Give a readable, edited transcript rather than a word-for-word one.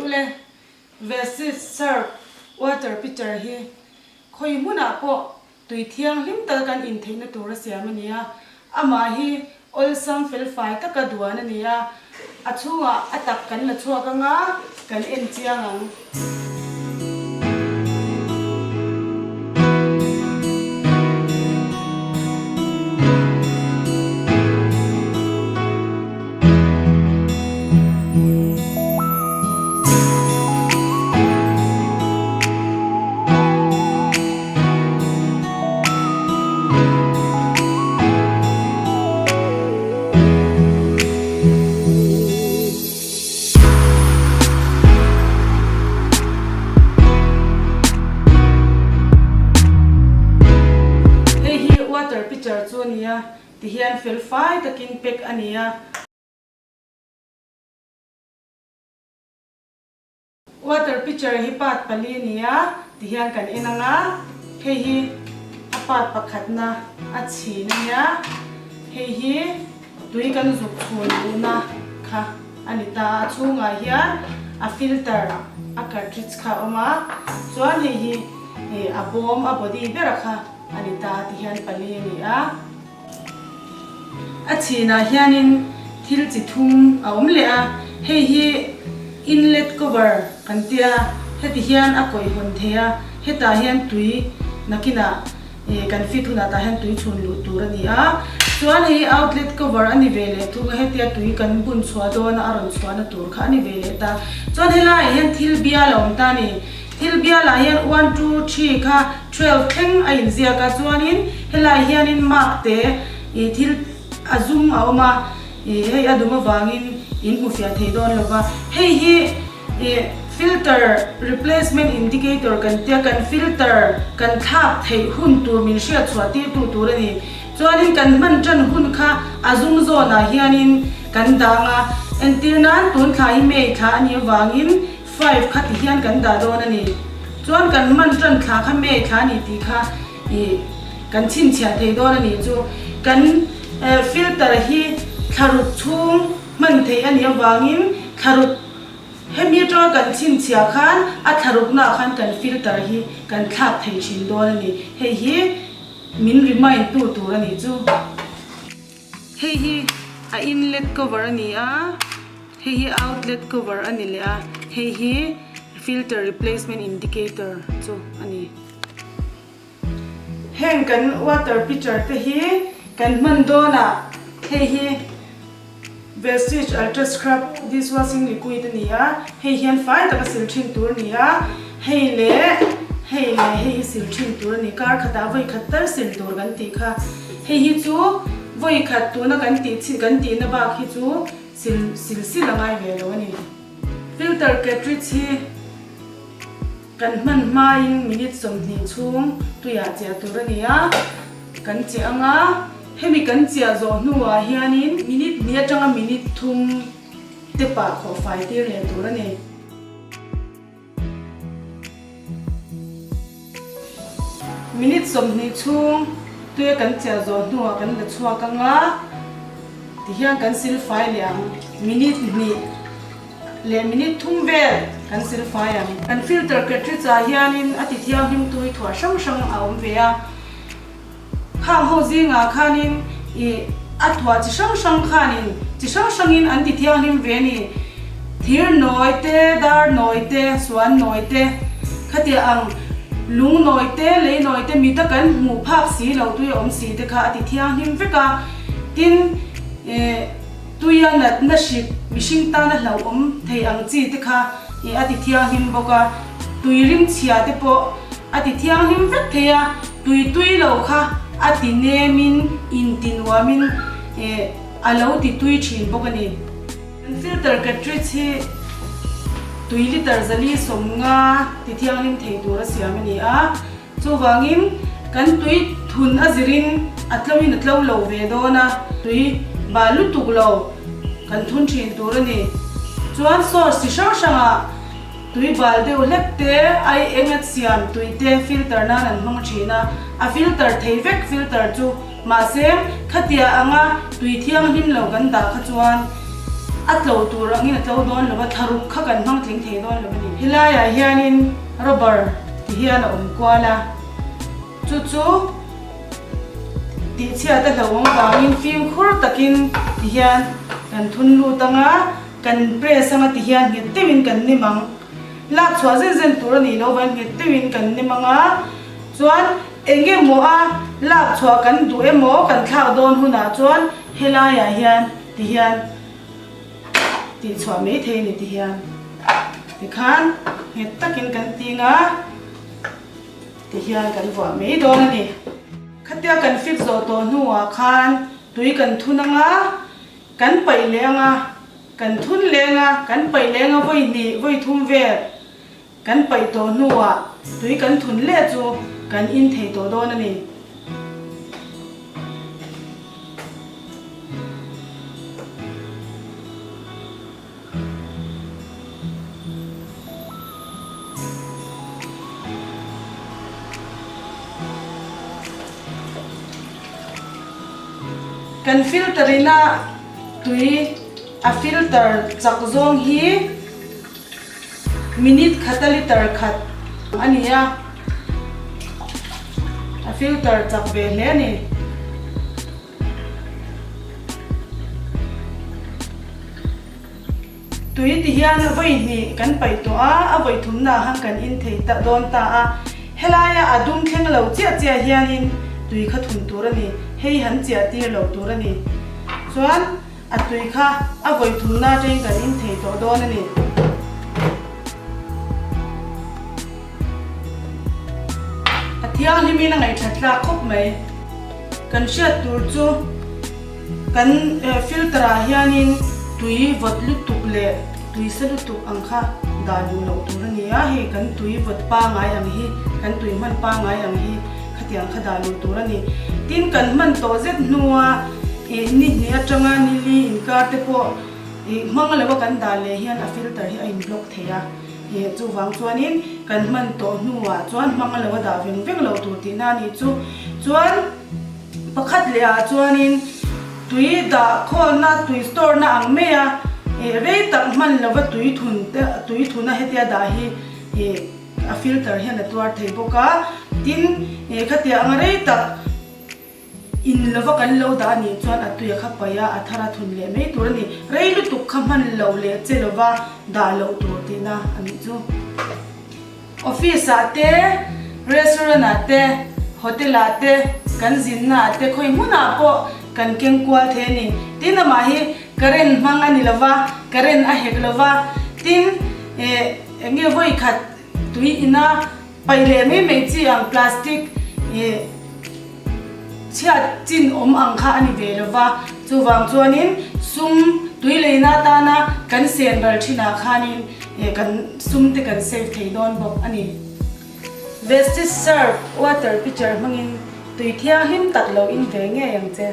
ule. Vestige Surf Water Pitcher hi khawi hmunah pawh tui thianghlim taka kan intheihna tur a siam a ni a, amah hi awlsam felfai taka duan a ni a, a chhungah a tak kan la chhuak anga kan en chiang ang. Hei hi water pitcher chu a ni a, tihian fel fai takin pack a ni a. Water pitcher hi part pali a ni a, tihian kan en ang a, hei hi a part pakhatna a chhin a nia, hei hi tui kan zuk chhun duhna kha a ni ta a, a chhungah hian a filter a cartridge kha a awm a, chuan hei hi a bawm a body bera kha a ni ta a, tihian pali a ni a. A chhinah hianin thil chi thum a awm leh a, hei hi inlet cover kan tia, heti hian a kawih hawn thei a, hetah hian tui nakinah eh kan fit hunah tah hian tui chhun luh tur a ni a, chuan hei hi outlet cover a ni ve leh thung a, hetia tui kan bun chhuah dawna a rawn chhuahna tur kha a ni ve leh ta, chuan helaiah hian thil bial a awm ta a ni. Thil bialah hian one, two, three kha 12 thleng a inziak a, chuanin helaiah hianin mark te ih thil a zum a awm a, ih hei a dum avangin in hmu fiah thei dawn lo va, hei hi ih filter replacement indicator kan tia kan filter kan thlak theih hun tur min hriat chhuah tirtu tur a ni, chuanin kan hman tan hun kha a zum zawnah hianin kan dang a, entir nan tun thla hi May thla a nih avangin Five kha ti hian kan dah dawn a ni. Chuan kan man tan thla kha May thla a ni tih kha ih kan chhinchhiah thei dawn a nih chu. Kan filter hi thlaruk chhung hman theih a nih avangin thlaruk hemi atanga kan chhinchhiah khan a thlaruknaah khan kan filter hi kan thlak thei thin dawn a ni. Hei hi min remind tu tur a nih chu. Hei hi a inlet cover a ni a. Hei hi outlet cover a ni leh a, hei hi filter replacement indicator chu a ni. Heng kan water pitcher te hi kan hman dawnah hei hi Vestige Ultra Scrub dishwashing liquid a ni a, hei hian fai taka sil thin tur a ni a, hei leh hei leh hei hi sil thin tur a ni, kar khatah vawi khat tal sil tur kan tih kha, hei hi chu vawi khat tuna kan tih chhin kan tihna bak hi chu Sil sil sil a ngai ve lo a ni. Filter cartridge hi kan hman hmain minute 20 chhung tuiah chiah tur a ni a, kan chiah ang a, hemi kan chiah zawh hnuah hianin minute hnih atanga minute thum te pah khawh fai tir leh tur a ni. Minute 20 chhung tuia kan chiah zawh hnuah kan la chhuak ang a, tihian kan sil fai leh ang. Minute hnih leh minute thum vel kan sil fai ang. Kan filter cartridge ah hianin a ti thianghlim tui thuah hrang hrang a awm ve a. Khang ho zingah khanin ih a thuah chi hrang hrang khanin chi hrang hrangin an ti thianghlim ve a ni. Thir nawi te, dar nawi te, suan nawi te, khatiah ang lung nawi te, lei nawi te mita kan hmuh phak si lo tui a awm si te kha a ti thianghlim vek a. Tin, ih tuia natna hrik mihring tana hlauhawm thei ang chi te kha ih a ti thianghlim bawk a. Tui rimchhia te pawh a ti thianghlim vek thei a. Tui tui lo kha a ti nemin in ti nuamin a lo ti tui thin bawk a ni. Kan filter cartridge hi tui litre 450 ti thianghlim thei tur a siam a ni a, chuvangin kan tui thun a zirin a tloin a tlo lo ve dawn a, tui bal lutuk lo kan thun thin tur a ni. Chuan source chi hrang hrangah Tui bal deuh hlek te, ai eng a siam tui te filter nan an hmang thin a, a filter thei vek filter chu. Mahse, khatia anga tui thianghlim lo kan dah kha chuan. A tlo tur angin a tlo dawn lo va, thla ruk kha kan hmang tling thei dawn lo a ni. Helaiah hianin rubber ti hian a awm kual a, chu chu tihchhiat a hlauhawm vangin fimkhur takin ti hian kan thun lut ang a, kan press anga ti hian nghet deuhin kan nim ang. Lak chhuah zen zen tur a nih loh vangin nghet deuhin kan nim ang a, chuan eng emaw a lak chhuah kan duh emaw kan thlak dawn hunah chuan helaiah hian ti hian tih chhuah mai thei a ni ti hian tikhan nghet takin kan ting a ti hian kan vuah mai dawn a ni. Khatia kan fix zawh tawh hnuah khan tui kan thun ang a, kan paih leh ang a, kan thun leng a, kan paih leng a vawi hnih vawi thum vel kan paih tawh hnuah tui kan thun leh chu kan in thei tawh dawn a ni. Kan filter ina tui a filter chak zawng hi minute khata liter khat a ni a, a filter chak ve hle a ni. Tui ti hian vawi hnih kan paih tawh a, a vawi thumna han kan in thei ta dawn ta a. Helaia a dum thleng lo chiah chiah hianin tui kha thun tur a ni, hei han chiah tir lo tur a ni. Chuan a tui kha a vawi thumna atangin kan in thei tawh dawn a ni. A thianghlimin a ngaihthat tlak khawp mai. Kan hriat tur chu kan filter ah hianin tui vawt lutuk leh tui sa lutuk ang kha dah duh loh tur a ni a, hei kan tui vawt pangai ang hi, kan tui hman pangai ang hi khatiang kha dah luh tur a ni. Tin, kan hman tawh zet hnua ih ni hnih atanga ni li inkar te pawh ih hmang lo a kan dah leh hian a filter hi a in block thei a. Ih chuvang chuanin kan hman tawh hnuah chuan hmang lo a dah veng veng lo tur tihna a nih chu. Chuan pakhat leh ah chuanin tui dah khawlna, tui store na ang mai a, ih rei tak hman lova tui thun te tui thuna hetia dah hi ih a filter hian a tuar thei bawk a. Tin, ih khatiang anga rei tak. In lova kan lo dah anih chuan a tuia kha paih a, a thar a thun leh mai tur a ni. Rei lutuk kha hman lo leh che lova dah loh tur tihna a nih chu. Office ah te, restaurant ah te, hotel ah te, kan zinna ah te khawi hmunah pawh kan keng kual thei a ni. Tin amah hi current hmang a ni lova, current a hek lova, tin eh eng nge vawi khat tui ina Paih leh mai mai chi ang plastic ih chhiat chin awm ang kha a ni ve lo va, chuvang chuanin sum tui leina atana kan sen ral thinah khanin ih kan sum te kan save thei dawn bawk a ni. Vestige Surf water pitcher hmangin tui thianghlim tak lo in ve ngei ang che.